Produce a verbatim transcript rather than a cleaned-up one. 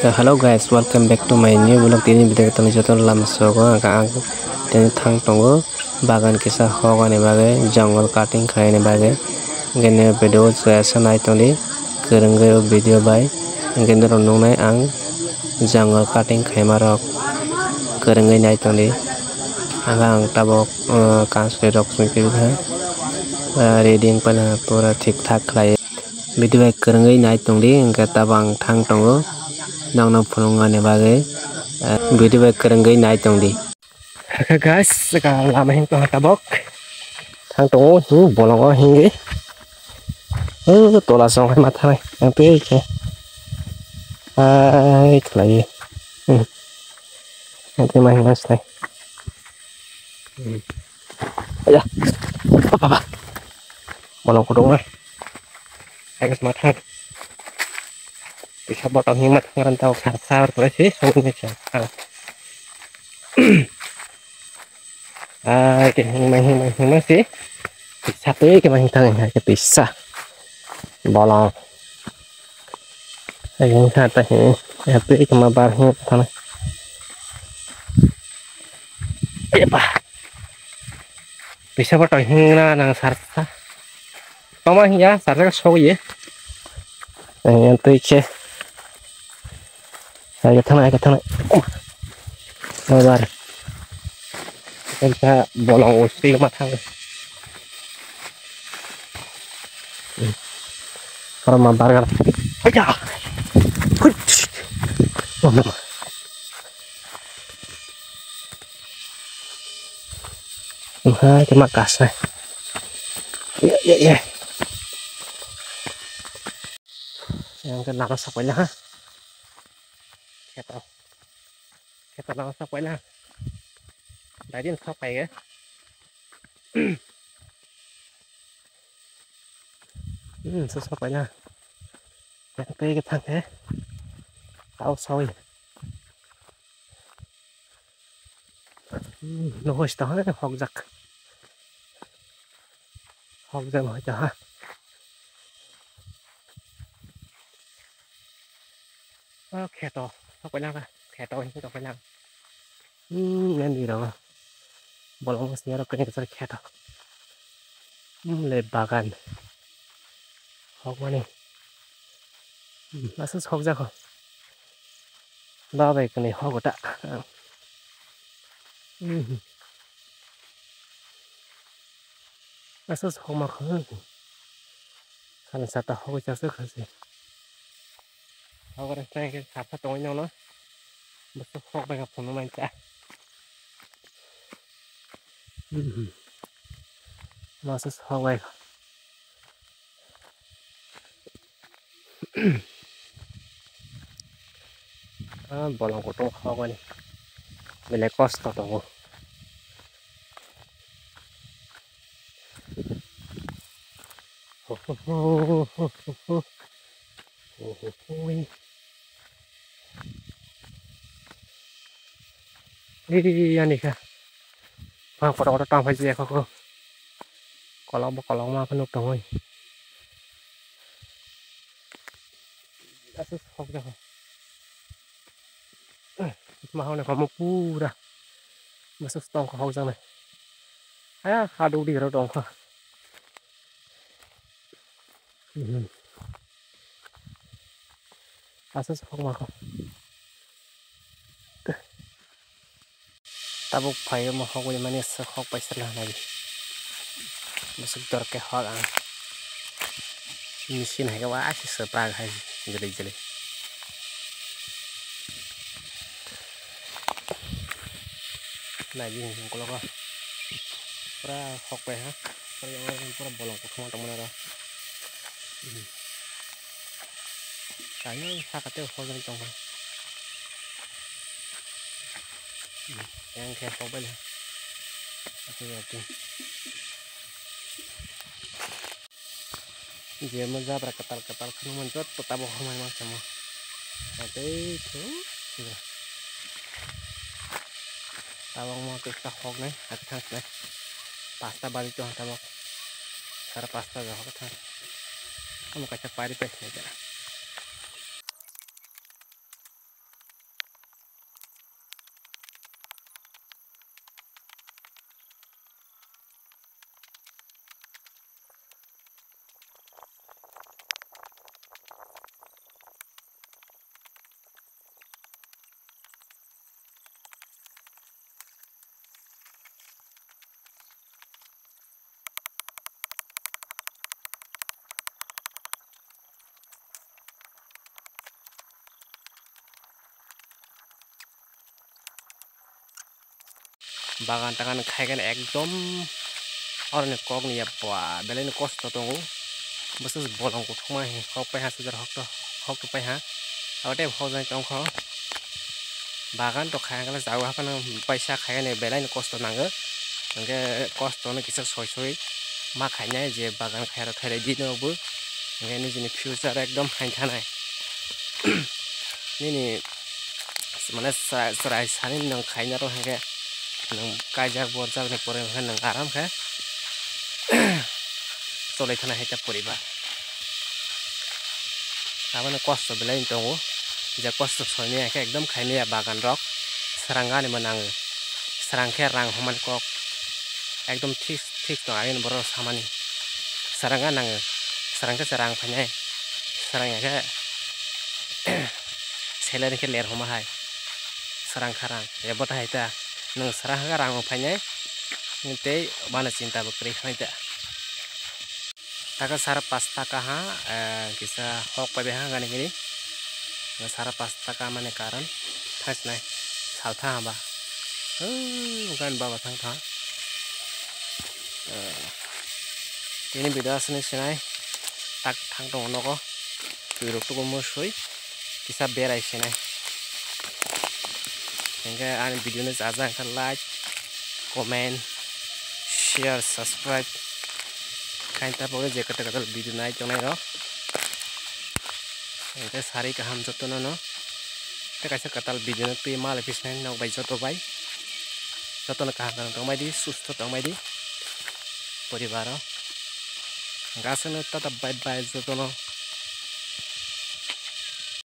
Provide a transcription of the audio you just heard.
So hello guys, welcome back to my new vlog. Tini video tong joto lam sogo ang ang tini thang tongo bagan kisa hogani bagwi, jungle cutting khaini bagwi. Gene video chaya sa nai tongdi, kwrwngwi o video bai. Gene rok nungnai ang jungle cutting khaima rok kwrwngwi nai tongdi. Ang ang tabok, uh, kansloi rok simi pibikha. Uh, reading pana pura thik thak khlai. Video bai kwrwngwi nai tongdi, hwnkhe tabang thang tongo, nokno phunuknani bagwi, eh, video bai kwrwngwi nai tongdi. Hakha guys, saka lama hing tongkha tabok. Thang tongo, hing bolongo hingwi. Oh, tola song hai mathanai. Ang twi khe. Ai, khlaiwi. Hmm. Ang twi ma hingma slai. Hmm. Aya. Apa, apa? Bolong kudung ah. Hai, mas matang. Bisa botol hing matang ran tau sar sar tu sih, sungguh ni sar. Ai, ke hing mai, hing mai, hing mai sih. Bisa tu ke mai hing tang, hai ke bisa. Bolong. Hai, hing sa ta hing. Ya tu ke ma bar hing tang. Epa. Bisa botol hing na nang sar sa. Toma hiya, sarjak soye. Yang tui khe. Hai, thang, hai, thang. Mabar. Kita bolong usti ma thang. Para mabar kan. Aja. Hut. Oh, mama. Hai, kema kasai. Ya, ya, ya. Yang ke lama sapai lah. Kheto. Kheto lama sapai lah. Dai din sapai ya. Hmm, so sapai lah. Yang ke ke thang ke. Tau sawi. Hmm, no hosta ha, hokjak. Hokjak hoita ha. Oh, kheto. Hokpai lang ka. Kheto, hokpai lang. Hmm, yang di rawa. Bolong sini aro kene kesar kheto. Hmm, le bagan. Hok mani. Hmm, asa hokjak ho. Babai kani hok ta. Hmm. Asa hok ma kho. Kani sata hok jasa khasi. Hok re tang ke sata tongwi nang no. Bwswk hok bai ka phunuk nai cha. Hmm. Masa hok bai. Ah, bolong kutung hok ani. Belai kosto tongo. Ho, ho, ho. Ih, ani kha. Phang kotor kotor tang phai jia kho kho. Kolok bo kolok ma kho nuk tongoi. Aswk hok jakho. Ma hone komo pura. Masuk tong kho hok jaknai. Aya, haduk di ro tong kho. Mhm. Asa sokma ko. Tabuk phai omo hogwi mani se hok pai sala nai. Bwswk dor khe hok ang. Machine hai khe wa se se pra hai jeli jeli. Nai di hwn kologo. Pura hok pai ha. Pura bolong kothoma tongmani aro. Kaisa saka tei hojagwi tongkha. Yang khe hok bai le. Jemo jabra kwtal kwtal kheno man jotto tabok hamai ma samo. Tei thu. Tabok mo tei ta hok nai, ati thang nai. Pasta baji to tabok. Sara pasta ja hok thang. Amo kaisa pari pes nai jara. Bagan tagan khaikhe ekdom oroni kokni ya ba belaino kosto tongo. Bwswk bolong kuthukma hi hok paiha sujar hok to hok to paiha. Abo tei hok jani tongkho. Bagan to khaikhe jago haphano paisa khaikhe belaino kosto nango. Hwnkhe kostono kisa soi soi ma khainai je bagan khairok khairok di nobo. Hwnkhe nijini future ekdom hain thanai. Nini mane chwrai sani nwng khaina rw hwnkhe nwng kaijak borjakni pore hwnkhe nwng aram khe cholai thana hai ta poribar. Aboni kosto belai tongo, je kosto soimaya khe ekdom khaimaya bagan rok, srang ganimo nango, srang khe rang hwnmani kok ekdom thik thik tong ayoni borok samani, srang ga nango, srang khe se rang phainai, srang ya khe. Salary khe ler homa hai. Srang kha rang. Ebo ta hai ta. Nwng srang kha rang phainai. Nwng tei bana chinta bo kwrwi khanai ta. Taka sara pas taka ha, eh, kisa hok pai bai ha gani gini. Sara pas taka mane karon. Thas nai. Sal tha haba. Oh, gan baba thang tha. Eh, tini video asini sinai. Tak thang tongo nogo. Twirok tugo musui kisa berai sinai. Hingke ani video no chaja hingke like, comment, share, subscribe. Kain ta pore je kata kata video nai tongnai rok. Hingke sari kaham joto no no. Tei kaisa kwtal video no twi ma lai phi sinai nok bai joto bai. Joto no kaham kaham tongbai di, susto tongbai di. Poribaro. Hingke aswk no tata bye bye joto no.